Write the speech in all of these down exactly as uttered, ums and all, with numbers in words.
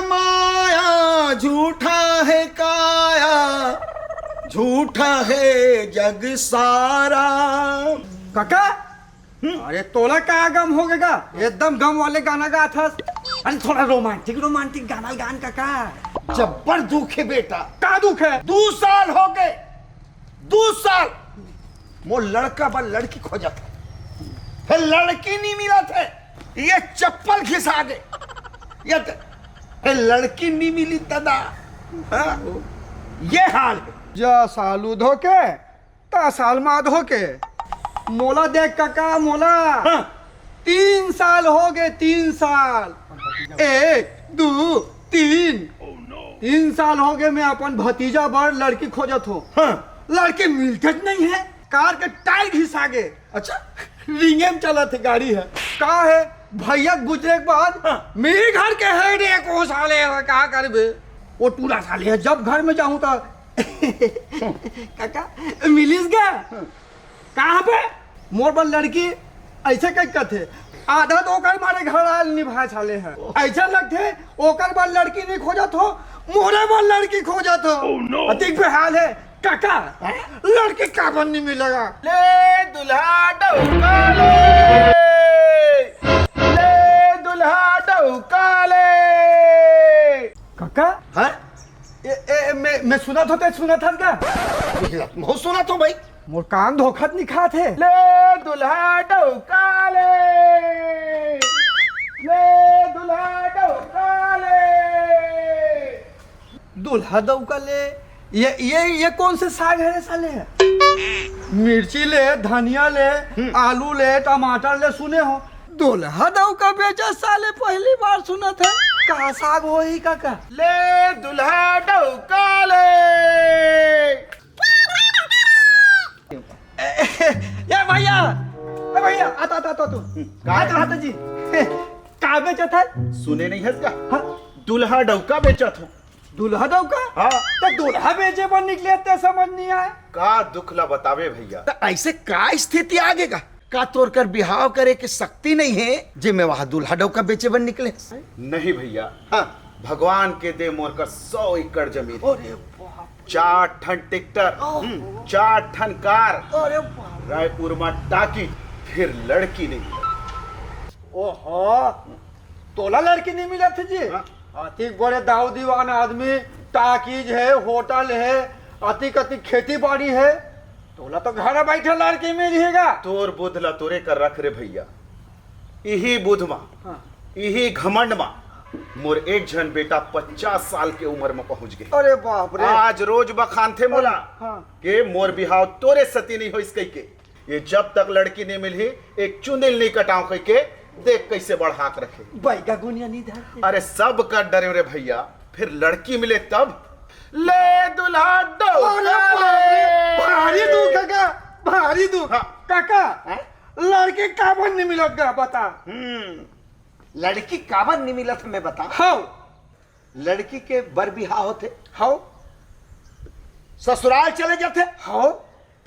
माया झूठा है काया, झूठा है जग सारा। काका, अरे तोला का गम हो गया? एकदम गम वाले गाना गात हस। अरे थोड़ा रोमांटिक, रोमांटिक गाना गान काका। जब्बर दुख है बेटा। का दुख है? दू साल हो गए, दू साल मोर लड़का बर लड़की खोजत हे, फेर लड़की नहीं मिलत हे, ये चप्पल घिसा गे, ये त-, फेर लड़की नहीं मिली दादा। हाँ? ये हाल है। जा सालू धोके, ता साल माद होके। मोला देख काका, मोला। हाँ। तीन साल हो गए, तीन साल। एक, दू, तीन। तीन साल हो गए, मैं अपन भतीजा बर लड़की खोजत हो। हाँ। लड़की मिलते नहीं है, कार के टायर घिसा गए। अच्छा। रिंगे में चलत हे गाड़ी हे। का हे, भैया गुजरे के बाद हाँ। मेरे घर के हेड एक वो साले हे, का करबे? वो टूरा साले हे, जब घर में जाहूं तो काका, मिलिस गा? कहाँ पे? मोर बर लड़की ऐसे कह कथे, आधा तो ओकर मारे घर आल निभाए साले हे। ऐसा लगथे ओकर बर लड़की नहीं खोजत हो, मोरे बर लड़की खोजत हो। Oh no! अतिक बेहाल हे काका, हैं? लड़की काबर नहीं मिलेगा? ले दुल्हा डौका ले, ले दुल्हा डौका ले। काका? हाँ? ए, ए, मैं, मैं सुनत हो, ते सुनत हस का? मैं सुनत हो भाई। मोर कान धोखत नहीं खात हे। ले दुल्हा डौका ले, ले दुल्हा डौका ले। दुल्हा डौका ले, ये, ये, ये कौन से साग हे रे साले? मिर्ची ले, धनिया ले, हम्म। आलू ले, टमाटर ले, सुने हो। दुल्हा डौका बेचा साले, पहली बार सुनत हे। का साग होही काका? ले दुल्हा डौका ले। ए, ए, ए भैया, ए भैया, आता, आता, आता तू। का? आता, आता जी। का बेचत हे? सुने नहीं हस का? हाँ। दुल्हा डौका बेचत हो। दुल्हा डौका? हाँ। तो दुल्हा बेचे बर निकले ते समझ नहीं आए। का दुख ला बतावे भैया? तो ऐसे का स्थिति आगे गा? का तोर कर बिहाव करे के शक्ति नहीं हे जे मैं वहाँ दुल्हा डौका बेचे बर निकले? नहीं भैया, हाँ। भगवान के दे मोर कर सौ एकड़ जमीन। अरे बाप। चार ठन ट्रैक्टर, ओहो। हम्म, चार ठन कार, अरे बाप। रायपुर मा टाकी, फिर लड़की नहीं मिले। ओहो, तोला लड़की नहीं मिलत हे जी? हाँ। अतिक बड़े दाऊ दीवान आदमी, टाकीज हे, होटल हे, अतिक अतिक खेती बाड़ी हे, तोला तो घर बैठे लड़की मिल जाएगा। तोर बुध ला तोरे कर रख रे भैया। इही बुध मा, हाँ। इही घमंड मा मोर एक झन बेटा पचास साल के उम्र मा पहुंच गए। अरे बाप रे। आज रोज बखानथे मोला हाँ। के मोर बिहाव तोरे सती नहीं होइस कहिके। ये जब तक लड़की नहीं मिलही, एक चुंदिल नहीं कटाव कहिके देख कैसे बढ़ा के रखे। बैगा गुनिया नहीं धरते। अरे सब कर डरे रे भैया, फिर लड़की मिले तब। ले दुल्हा डौका अरे बाप रे, ले। भारी दुख हे का, भारी दुख। हाँ। काका, हाँ? लड़की काबर नहीं मिलत गा, बता। हम्म, लड़की काबर नहीं मिलत हे, मैं बता। हाँ। लड़की के बर बिहाव होथे। हाँ। ससुराल चले जाथे। हाँ।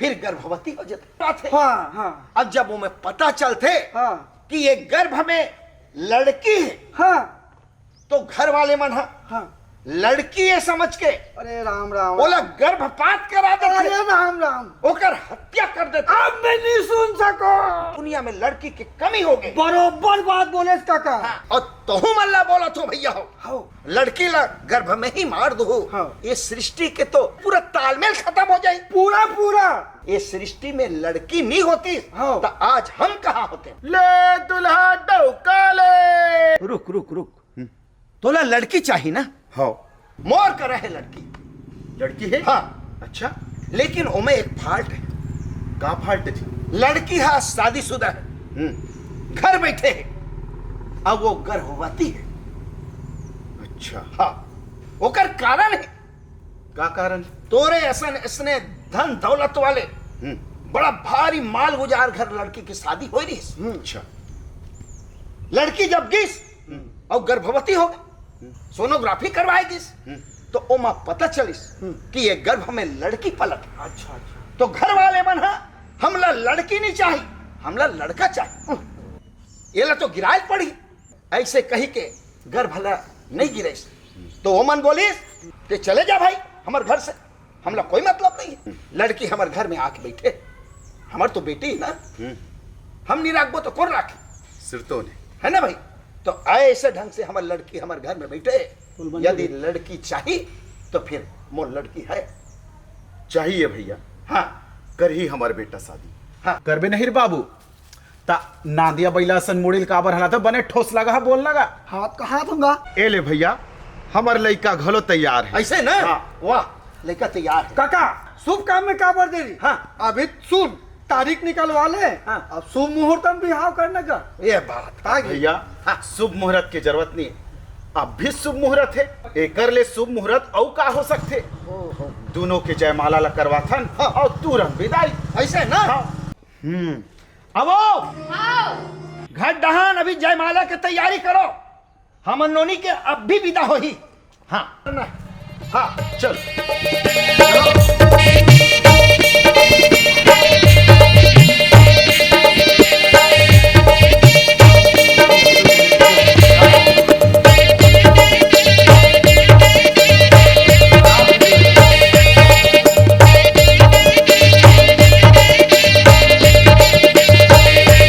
फिर गर्भवती हो जाथे। हाँ, हाँ। अब जब ओमे पता चलथे हाँ। कि ये गर्भ में लड़की हे, हाँ। तो घर वाले मन ह हाँ। लड़की ये समझ के अरे राम राम। ओला गर्भपात करा देथे। अरे राम राम। ओकर हत्या कर देथे। अब मैं नहीं सुन सको। दुनिया में लड़की के कमी हो गई। बरोबर बात बोले काका। हाँ, और तहु मन ला बोलत हो भैया हो। हाँ। लड़की ला गर्भ में ही मार दो। हाँ। ये सृष्टि के तो पूरा तालमेल खत्म हो जाए। पूरा, पूरा। ये सृष्टि में लड़की नहीं होती हाँ। तो आज हम कहाँ होते? ले दुल्हा डौका ले। रुक, रुक, रुक। हम्म। तोला लड़की चाही ना? हाँ। मोर करा हे लड़की। लड़की हे? हाँ। अच्छा। लेकिन ओमे एक fault हे। का fault हे जी? लड़की हा शादीशुदा हे। हम्म। घर बैठे हे। अब वो गर्भवती हे। अच्छा। हाँ। ओकर कारण हे। का कारण? तोरे असन, इसने धन दौलत वाले, हम्म। बड़ा भारी मालगुजार घर लड़की के शादी होई रहिस। हम्म। अच्छा। लड़की जब गिस, हम्म। अउ गर्भवती हो गई, हम्म। सोनोग्राफी करवाए गिस, हम्म। तो ओमा पता चलिस हम्म। कि ये गर्भ में लड़की पलत हे। अच्छा, अच्छा। तो घर वाले मन ह, "हमला लड़की नहीं चाही, हमला लड़का चाही। हम्म। एला तो गिराए पड़ी।" ऐसे कही के गर्भ ला नहीं गिराइस। तो ओमन बोलिस, "ते चले जा भाई हमर घर से, हमला कोई मतलब नहीं है। लड़की हमर घर में आके बैठे, हमर तो बेटी है ना, हम नहीं राखबो तो कौन राखी?" सिरतो ने। है ना भाई? तो ऐसे ढंग से हमर लड़की हमर घर में बैठे, यदि लड़की चाही तो फिर मोर लड़की है। चाहिए भैया। हाँ। करही हमर बेटा शादी। हाँ। करबे नहीं रे बाबू। ता नांदिया बइला असन मुड़ी ल काबर हलात हस, बने ठोस लगा हा, बोल लगा। हाथ का हाथ होंगा। ए ले भैया, हमर लइका घलो तैयार है। ऐसे ना? हाँ। वाह, लइका तैयार है। काका, शुभ काम में काबर देरी? हाँ। अभी सुन, तारीख निकलवा ले। हाँ। अब शुभ मुहूर्त में बिहाव करना का। ये बात। आ गई। भैया, हाँ। शुभ मुहूर्त की जरूरत नहीं, अब भी शुभ मुहूर्त है। एकर ले शुभ मुहूर्त अउ का हो सकथे? ओहो। दोनों के जयमाला ला करवाथन, हाँ। अउ तुरंत विदाई। ऐसे ना? हाँ। हम्म। अवो! हाँ। घर डहान अभी जयमाला के तैयारी करो। हमर नोनी के अब भी विदा होही। हाँ। हाँ, चल।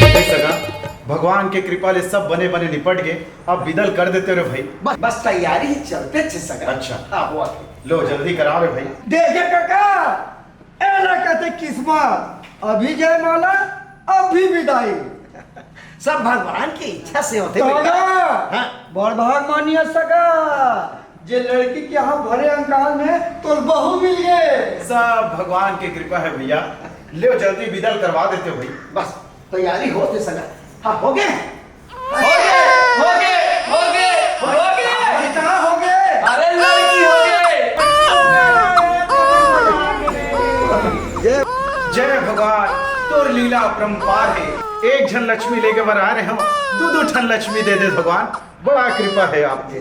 हे सगा, भगवान के कृपा ले सब बने बने निपट गे। अब विदा ल कर देते रे भाई। बस, बस तैयारी ही चलते थे सगा। अच्छा। हाँ, हुआ थे। लो, जल्दी कराओ रे भाई। देखे काका, एला कहते किस्मत। अभी जयमाला, अभी विदाई। सब भगवान की इच्छा से होथे काका। बेटा। हाँ। बड़ भाग मानिया सगा, जे लड़की के यहाँ भरे अंकाल में तोर बहू मिल गए। सब भगवान की कृपा है भैया। ले जल्दी विदा ल करवा देते हो भाई। बस तैयारी होत हे सगा। हाँ, हो गए। हो गए, हो गए, हो गए, हो गए। कितना हो गए? अरे लड़की हो गए। जय भगवान, तोर लीला अपरंपार है। एक झन लक्ष्मी लेके बर आ रहे हम, दू दू ठन लक्ष्मी दे दे भगवान, बड़ा कृपा है आपके।